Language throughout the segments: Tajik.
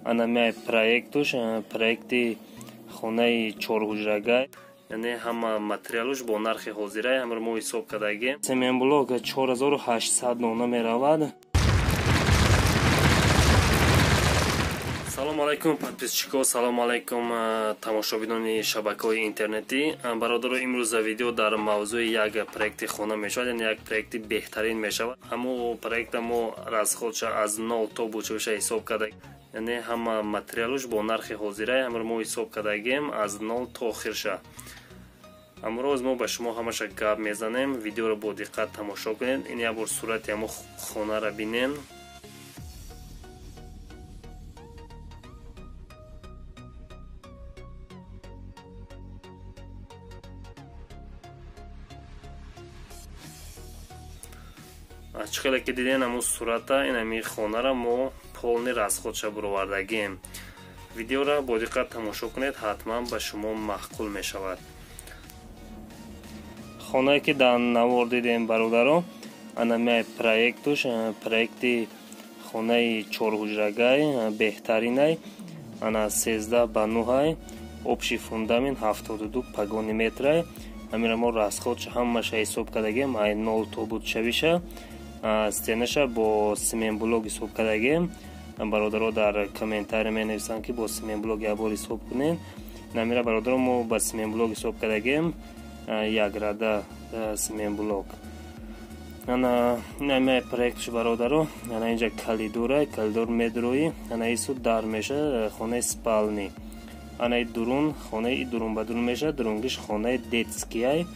Анамиай проектуш, проекти хонаи чорҳуҷрага, яъне ҳама материалуш бо нархи ҳозирай, ҳамаро мо ҳисоб кардагем. Цементблок 4800 дона меравад. Салом алайкум подписчико, салом алайкум тамошобинони шабакаҳои интернетӣ. Бародаро, имрӯза видео дар мавзӯи як проекти хона мешавад, яъне як проекти беҳтарин мешавад. Ҳамо проекта мо расходша аз нол то бучӯша ҳисоб карда, яъне ҳама материалуш бо нархи ҳозирай, ҳамаро мо ҳисоб кардагем аз нол то охирша. Амрӯз мо ба шумо ҳамаша гап мезанем, видеоро бо диққат тамошо кунед. Ин як бор сурати ҳамо хонара бинен. Чӣ хеле ки диден ҳамун сурата, ин ҳамин хонара мо полни расходша буровардагем. Видеоро бо диққат тамошо кунед, ҳатман ба шумо маъқул мешавад. Хонае ки дар навор дидем, бародаро, анамиай проектуш, проекти хонаи чорҳуҷрагай, беҳтаринай, ана 13 ба 9-ай, общий фундамент 72 погони метрай. Ҳамира мо расходша ҳамаша ҳисоб кардагем, ай нол то будшавиша. Стенаша бо цементблок ҳисоб кардагем. Бародаро дар комментария менависанд, ки бо цементблок як бор ҳисоб кунед. Намира бародаро мо ба цементблок ҳисоб кардагем, як рада цементблок. Ана инамиай проектш бародаро. Ана инҷа калидора, калидор медрои, ана ису дар меша хонаи спални. Ана и дурун, хонаи дурун ба дурун меша, дурунгиш хонаи детскияй.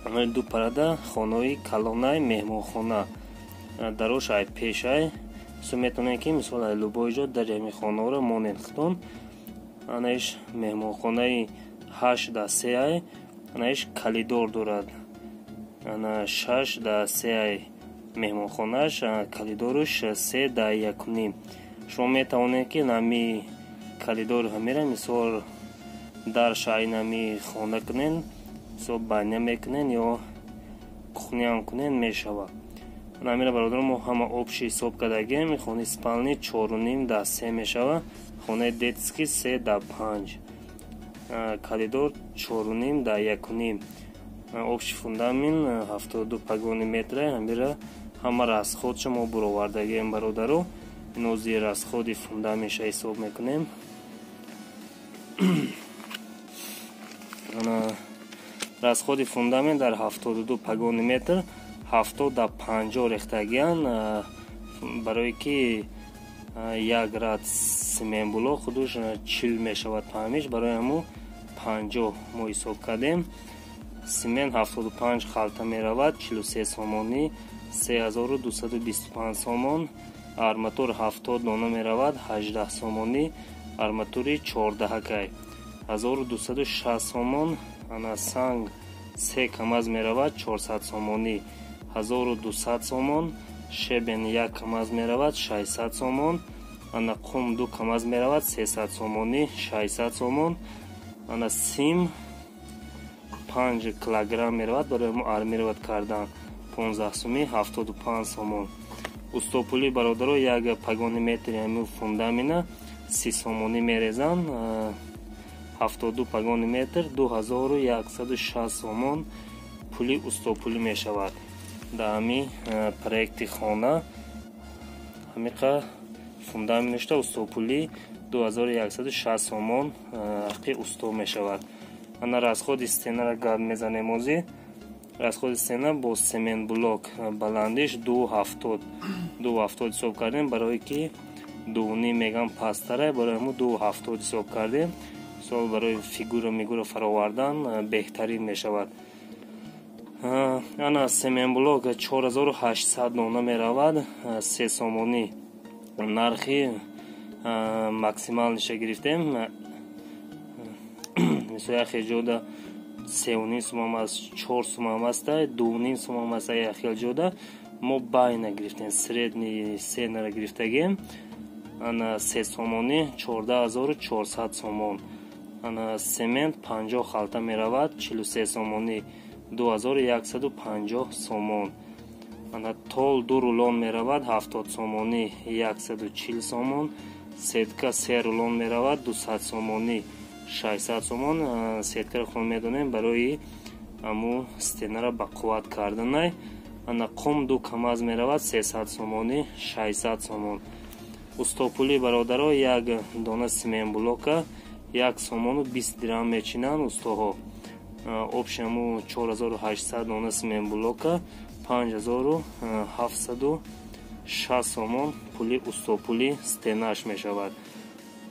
Ана ду парада хонаи калонай меҳмонхона. Дарош ай пешай. Су метавонед ки мисол ай любой ҷо дар ҳамин хонаро монед худтон. Ана иш меҳмонхонаи 8 да 3 ай. Ана иш калидор дорад. Ана 6 да 3 ай меҳмонхонааш, калидоруш 3 да 1.5. Шумо метавонед ки нами калидор ҳамира мисол дар шай нами хона кунен, мисол баня мекунен ё кухняам кунен мешавад. Намира бародаро мо ҳама общий ҳисоб кардагем. Хонаи спални 4.5 да 3 мешавад, хонаи детский 3 да 5, калидор 4.5 да 1.5, общий фундамент 72 погони метра. Ҳамира ҳама расходша мо буровардагем бародаро. Инози расходи фундаментша ҳисоб мекунем. Расходи фундамент дар 72 погони метр 70 да 50 рехтагиян, барое ки як рад цементблок худуш 40 мешавад паҳмиш, барои ҳамун 50 мо ҳисоб кардем. Цемент 75 халта меравад, 43 сомонӣ, 3225 сомон. Арматур 70 дона меравад, 18 сомонӣ, арматури 14-кай, 1260 сомон. Ана санг 3 камаз меравад, 400 сомонӣ, 1200 сомон. Шебен 1 камаз меравад, 600 сомон. Ана қум 2 камаз меравад, 300 сомонӣ, 600 сомон. Ана сим 5 килограмм меравад, барои мо армировать кардан 15 сомӣ, 75 сомон. Устопули бародаро як погони метри ҳамин фундамина 30 сомонӣ мерезанд, 72 погони метр 2160 сомон пули устопулӣ мешавад. Дар ҳамин проекти хона ҳамиқа фундамент ништа устопулӣ 2160 сомон ҳаққи усто мешавад. Ана расходи стенара гап мезанем озӣ. Расходи стена бо цементблок баландиш 2.70, 2.70 ҳисоб кардем, барое ки 2.5 мегам пасттарай, барои ҳамун 2.70 ҳисоб кардем. Мисол барои фигура мигура фаровардан беҳтарин мешавад. Ана цементблок 4800 дона меравад, 3 сомонӣ нархи максималниша гирифтем. Мисол як ҷода 3.5 сумам аст, 4 сумам аст, 2.5 сумам аст, як хел ҷода мо байна гирифтем, средний ценара гирифтагем. Ана 3 сомонӣ 14400 сомон. Ана цемент 50 халта меравад, 43 сомонӣ, 2150 сомон. Ана тол 2 рулон меравад, 70 сомонӣ, 140 сомон. Сетка се рулон меравад 200 сомонӣ, 600 сомон. Сеткаро хон медонем, барои аму стенара ба қувват карданай. Ана қум 2 камаз меравад 300 сомонӣ, 600 сомон. Устопулӣ бародаро, як дона семенблока 1 сомону 20 дирам мечинанд устоҳо. Общий аму 4800 дона семенблока 5760 сомон пули устопули стенаш мешавад.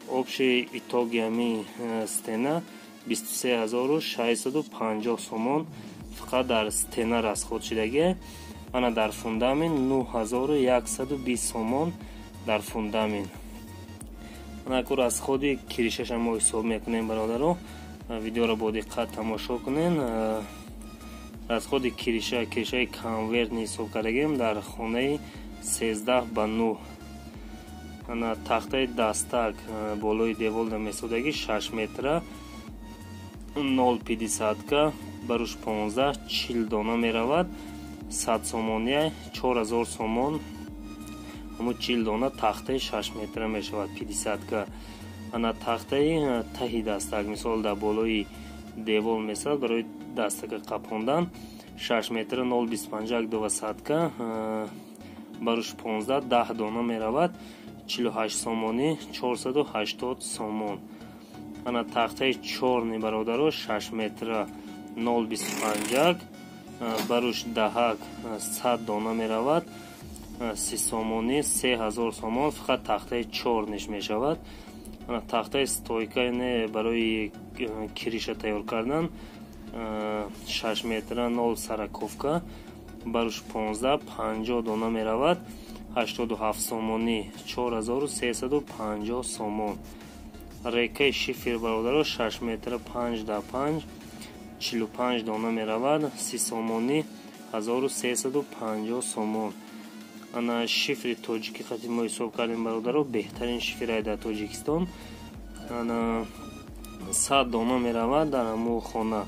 Общий итоги ами стена 23650 сомон фақат дар стена расход шудагия. Ана дар фундамент 9120 сомон дар фундамент. Ана ку расходи крышаша мо ҳисоб мекунем бародаро. Видеоро бо диққат тамошо кунен. Расходи крыша, крышаи конвертни ҳисоб кардагем дар хонаи 13 ба 9. Ана тахтаи дастак болои деволда месодагӣ 6 метра 0,50 баруш 15 40 дона меравад 100 сомония, 4000 сомон. Ҳамун 40 дона тахтаи 6 метра мешавад 50. Ана тахтаи таҳи дастак, мисол дар болои девол месад барои дастака қапондан 6 метра 0,25 200 баруш 15 10 дона меравад 48 сомонӣ, 480 сомон. Ана тахтаи чорни бародаро 6 метра 0,25 баруш 10 100 дона меравад 30 сомонӣ, 3000 сомон фақат тахтаи чорниш мешавад. Ана тахтаи стойка не барои крыша тайёр кардан 6 метра 0,40 баруш 15 50 дона меравад 87 сомонӣ, 4350 сомон. Рекаи шифер бародаро 6 метра 5 да 5 45 дона меравад 30 сомонӣ, 1350 сомон. Ана шифри тоҷикӣ қати мо ҳисоб кардем бародаро, беҳтарин шифрай дар Тоҷикистон. Ана 100 дона меравад дар ҳамун хона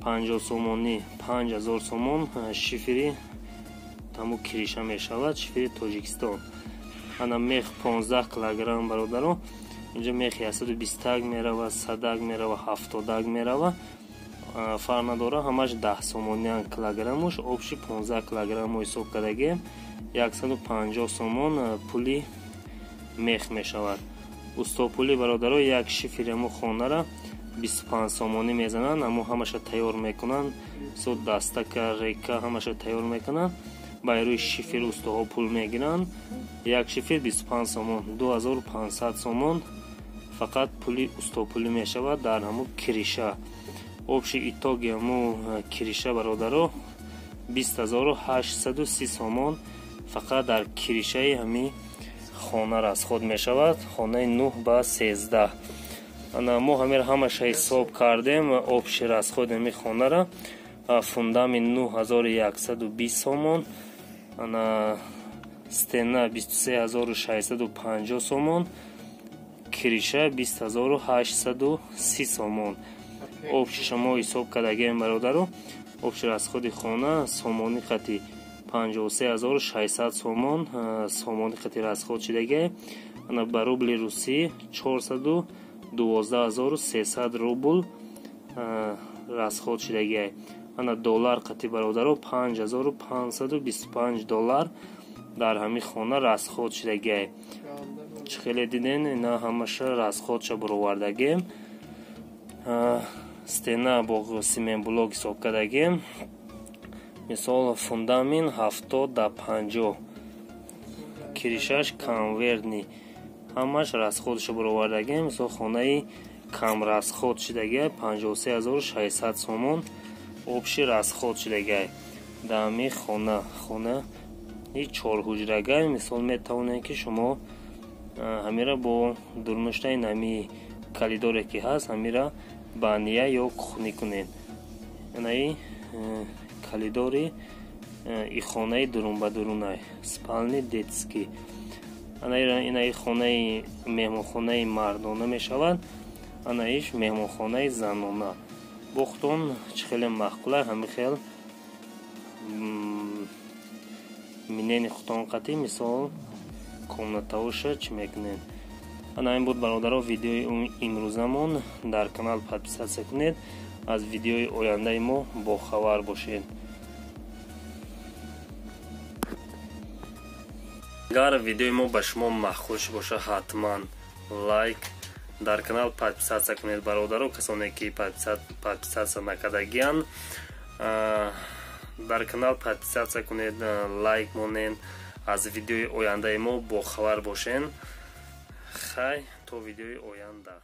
50 сомонӣ, 5000 сомон шифри ҳамун крыша мешавад, шифри Тоҷикистон. Ана мех 15 килограмм бародаро, инҷо мех 120 меравад, 100 меравад, 70 меравад, фарқ надора, ҳамаш 10 сомониан килограммуш. Общий 15 килограмм ҳисоб кардагем 150 сомон пули мех мешавад. Устопули бародаро, як шифри ҳамун хонара 25 сомонӣ мезананд, ҳамун ҳамаша тайёр мекунанд, со дастака, река ҳамаша тайёр мекунанд. Байрӯи шифр устоҳо пул мегиранд. Як шифр 25 сомон, 2500 сомон фақат пули устопулӣ мешавад дар ҳамун крыша. Общий итоги ҳамун крыша бародаро 20830 сомон фақат дар крышаи ҳамин хона расход мешавад, хонаи 9 ба 13. Ана мо ҳамира ҳамаша ҳисоб кардем общий расходи ҳамин хонара. Фундамент 9120 сомон, ана стена 23650 сомон, крыша 20830 сомон. Общий шумо ҳисоб кардагем бародаро, общий расходи хона сомонӣ қати 53600 сомон сомонӣ қати расход шудагия. Ана ба рубли русӣ 412300 рубл расход шудагия. Ана доллар қати бародаро 5525 доллар дар ҳамин хона расход шудагия. Чӣ хеле диден, ина ҳамаша расходша баровардагем. Стена бо семенблок ҳисоб кардагем. Мисол фундамент 70 да 50, крышаш конвертни, ҳамаш расходша баровардагем. Мисол хонаи кам расход шудагия 53600 сомон общий расход шудагия дар ҳамин хона. Хонаи чорҳуҷрагай, мисол метавонед ки шумо ҳамира бо дурнушта ин ҳами коридоре ки ҳаст ҳамира баня ё кухни кунед. Инаи коридори и хонаи дурун ба дурунай, спальни, детский. Ана инаи хонаи меҳмонхонаи мардона мешавад, анаиш меҳмонхонаи занона. Бохтон чӣ хеле маъқулай, ҳамин хел минени худтон қатӣ мисол комнатаоша чӣ мекунед. Ана ин буд, бародаро, видеои имрӯзамон. Дар канал подписаться кунед, аз видеои ояндаи мо бохабар бошед. Агар видеои мо ба шумо маъқул боша, ҳатман лайк, дар канал подписаться кунед, бародаро. Касоне ки подписаться накардагиянд, дар канал подписаться кунед, лайк монед, аз видеои ояндаи мо бохабар бошед. Хай, то видеои оянда.